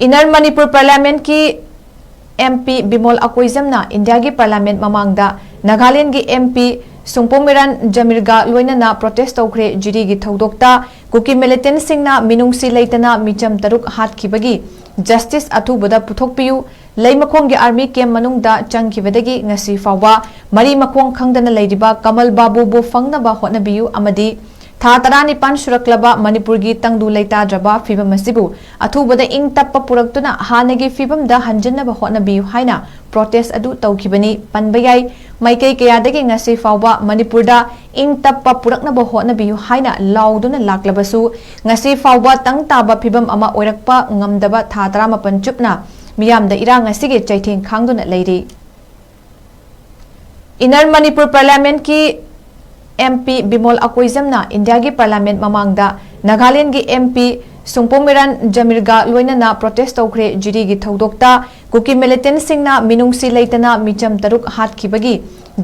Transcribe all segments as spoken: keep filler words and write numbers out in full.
Inner Manipur Parliament ꯀꯤ M P Bimol ꯑꯀꯣꯏꯖꯝꯅ ꯏꯟꯗꯤꯌꯥꯒꯤ Parliament ꯃꯃꯥꯡꯗ ꯅꯥꯒꯥꯂꯦꯟꯒꯤ M P ꯁꯨꯡꯄꯣꯝ ꯏꯔꯥꯟ ꯖꯃꯤꯔꯒ ꯂꯣꯏꯅꯅ protest ꯇꯧꯈ꯭ꯔꯦ꯫ ꯖꯤꯔꯤꯒꯤ ꯊꯧꯗꯣꯛꯇ ꯀꯨꯀꯤ militant ꯁꯤꯡꯅ ꯃꯤꯅꯨꯡꯁꯤ ꯂꯩꯇꯅ ꯃꯤꯆꯝ ꯇꯔꯨꯛ ꯍꯥꯠꯈꯤꯕꯒꯤ justice ꯑꯊꯨꯕꯗ ꯄꯨꯊꯣꯛꯄꯤꯌꯨ꯫ ꯂꯩꯃꯈꯣꯡꯒꯤ army camp ꯃꯅꯨꯡꯗ ꯆꯪꯈꯤꯕꯗꯒꯤ ꯉꯁꯤ ꯐꯥꯎꯕ ꯃꯔꯤ ꯃꯈꯣꯡ ꯈꯪꯗꯅ ꯂꯩꯔꯤꯕ ꯀꯃꯜ ꯕꯥꯕꯨꯕꯨ ꯐꯪꯅꯕ ꯍꯣꯠꯅꯕꯤꯌꯨ ꯑꯃꯗꯤ ꯊꯥ ꯇꯔꯥꯅꯤꯄꯥꯟ ꯁꯨꯔꯛꯂꯕ ꯃꯅꯤꯄꯨꯔꯒꯤ ꯇꯪꯗꯨ ꯂꯩꯇꯥꯗ꯭ꯔꯕ ꯐꯤꯕꯝ ꯑꯁꯤꯕꯨ ꯑꯊꯨꯕꯗ ꯏꯪ ꯇꯞꯄ ꯄꯨꯔꯛꯇꯨꯅ ꯍꯥꯟꯅꯒꯤ ꯐꯤꯕꯝꯗ ꯍꯟꯖꯤꯟꯅꯕ ꯍꯣꯠꯅꯕꯤꯌꯨ ꯍꯥꯏꯅ protest ꯑꯗꯨ ꯇꯧꯈꯤꯕꯅꯤ꯫ ꯄꯟꯕ ꯌꯥꯏ, ꯃꯥꯏꯀꯩ ꯀꯌꯥꯗꯒꯤ ꯉꯁꯤ ꯐꯥꯎꯕ ꯃꯅꯤꯄꯨꯔꯗ ꯏꯪ ꯇꯞꯄ ꯄꯨꯔꯛꯅꯕ ꯍꯣꯠꯅꯕꯤꯌꯨ ꯍꯥꯏꯅ ꯂꯥꯎꯗꯨꯅ ꯂꯥꯛꯂꯕꯁꯨ, ꯉꯁꯤ ꯐꯥꯎꯕ ꯇꯪ ꯇꯥꯕ ꯐꯤꯕꯝ ꯑꯃ ꯑꯣꯏꯔꯛꯄ ꯉꯝꯗꯕ ꯊꯥ ꯇꯔꯥꯃꯥꯄꯟ ꯆꯨꯞꯅ ꯃꯤꯌꯥꯝꯗ ꯏꯔꯥꯡ ꯑꯁꯤꯒꯤ ꯆꯩꯊꯦꯡ ꯈꯥꯡꯗꯨꯅ ꯂꯩꯔꯤ꯫ Inner Manipur Parliament ꯀꯤ M P ꯕꯤꯃꯣꯜ ꯑꯀꯣꯏꯖꯝꯅ ꯏꯟꯗꯤꯌꯥꯒꯤ Parliament ꯃꯃꯥꯡꯗ ꯅꯥꯒꯥꯂꯦꯟꯒꯤ M P ꯁꯨꯡꯄꯣꯝ ꯏꯔꯥꯟ ꯖꯃꯤꯔꯒ ꯂꯣꯏꯅꯅ protest ꯇꯧꯈ꯭ꯔꯦ꯫ ꯖꯤꯔꯤꯒꯤ ꯊꯧꯗꯣꯛꯇ ꯀꯨꯀꯤ militant ꯁꯤꯡꯅ ꯃꯤꯅꯨꯡꯁꯤ ꯂꯩꯇꯅ ꯃꯤꯆꯝ ꯇꯔꯨꯛ ꯍꯥꯠꯈꯤꯕꯒꯤ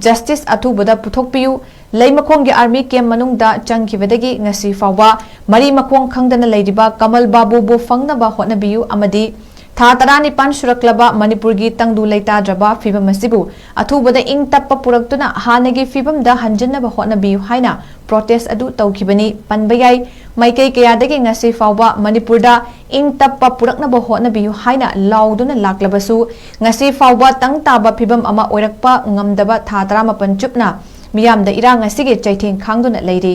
justice ꯑꯊꯨꯕꯗ ꯄꯨꯊꯣꯛꯄꯤꯌꯨ꯫ ꯂꯩꯃꯈꯣꯡꯒꯤ army camp ꯃꯅꯨꯡꯗ ꯆꯪꯈꯤꯕꯗꯒꯤ ꯉꯁꯤ ꯐꯥꯎꯕ ꯃꯔꯤ ꯃꯈꯣꯡ ꯈꯪꯗꯅ ꯂꯩꯔꯤꯕ ꯀꯃꯜ ꯕꯥꯕꯨꯕꯨ ꯐꯪꯅꯕ ꯍꯣꯠꯅꯕꯤꯌꯨ ꯑꯃꯗꯤ ꯊꯥ ꯇꯔꯥꯅꯤꯄꯥꯟ ꯁꯨꯔꯛꯂꯕ ꯃꯅꯤꯄꯨꯔꯒꯤ ꯇꯪꯗꯨ ꯂꯩꯇꯥꯗ꯭ꯔꯕ ꯐꯤꯕꯝ ꯑꯁꯤꯕꯨ ꯑꯊꯨꯕꯗ ꯏꯪ ꯇꯞꯄ ꯄꯨꯔꯛꯇꯨꯅ ꯍꯥꯟꯅꯒꯤ ꯐꯤꯕꯝꯗ ꯍꯟꯖꯤꯟꯅꯕ ꯍꯣꯠꯅꯕꯤꯌꯨ ꯍꯥꯏꯅ protest ꯑꯗꯨ ꯇꯧꯈꯤꯕꯅꯤ꯫ ꯄꯟꯕ ꯌꯥꯏ, ꯃꯥꯏꯀꯩ ꯀꯌꯥꯗꯒꯤ ꯉꯁꯤ ꯐꯥꯎꯕ ꯃꯅꯤꯄꯨꯔꯗ ꯏꯪ ꯇꯞꯄ ꯄꯨꯔꯛꯅꯕ ꯍꯣꯠꯅꯕꯤꯌꯨ ꯍꯥꯏꯅ ꯂꯥꯎꯗꯨꯅ ꯂꯥꯛꯂꯕꯁꯨ, ꯉꯁꯤ ꯐꯥꯎꯕ ꯇꯪ ꯇꯥꯕ ꯐꯤꯕꯝ ꯑꯃ ꯑꯣꯏꯔꯛꯄ ꯉꯝꯗꯕ ꯊꯥ ꯇꯔꯥꯃꯥꯄꯟ ꯆꯨꯞꯅ ꯃꯤꯌꯥꯝꯗ ꯏꯔꯥꯡ ꯑꯁꯤꯒꯤ ꯆꯩꯊꯦꯡ ꯈꯥꯡꯗꯨꯅ ꯂꯩꯔꯤ꯫